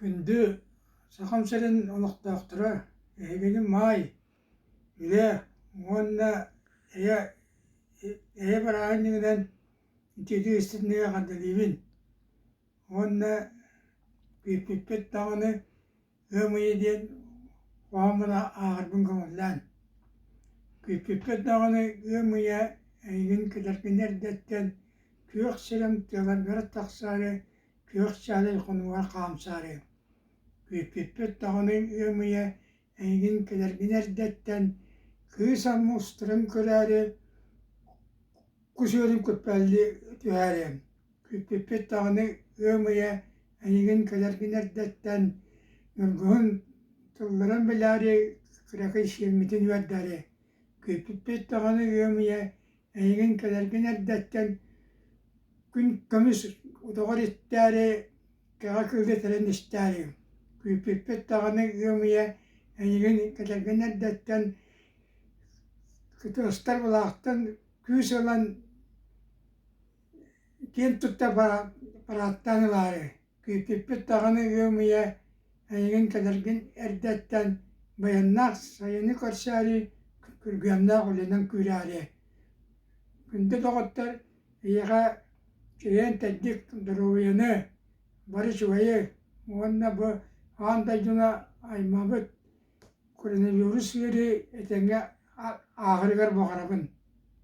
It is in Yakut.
Күндү Сахам сирин олохтоохторо, эһигини Маай, Үлэ уонна Эйэ Эйэ бырааһынньыгынан итиитик истиҥник эҕэрдэлиибин уонна күүппүппүт даҕаны ыам ыйа диэн хоһооммун ааҕарбын көҥүллээн. Күүппүппүт даҕаны ыам ыйа эйигин кэлэргин эрдэттэн күөх сирэм тыаларгар тахсаары күөх чээлэй хонууга хаамсаары. Күүппүппүт даҕаны ыам ыйа эйигин кэлэргин эрдэттэн кыыс Амма устарын көрөөрү кус үөрүн күппэллии түһээри. Күүппүппүт даҕаны ыам ыйа эйигин кэлэргин эрдэттэн ньургуһун тылларын билээри кыракый сиэммитин үөрдээри. Күүппүппүт даҕаны ыам ыйа эйигин кэлэргин эрдэттэн күн көмүс утаҕар иттээри, кэҕэ кыылы этэрин истээри, күүппүппүт даҕаны ыам ыйа эйигин кэлэргин эрдэттэн кытыастар былаахтан күүс ылан киэн тутта парааттаан ылаары, күүппүппүт даҕаны ыам ыйа эйигин кэлэргин эрдэттэн баяннаах сайыны көрсөөрү, күргүөмнээх үлэнэн күүрээри. Күндү доҕоттор, эйиэхэ чэгиэн-чэбдик доруобуйаны, бары үчүгэйи уонна бу аан дойдуну аймаабыт коронавирус ыарыы этэҥҥэ ааҕарыгар баҕарабын.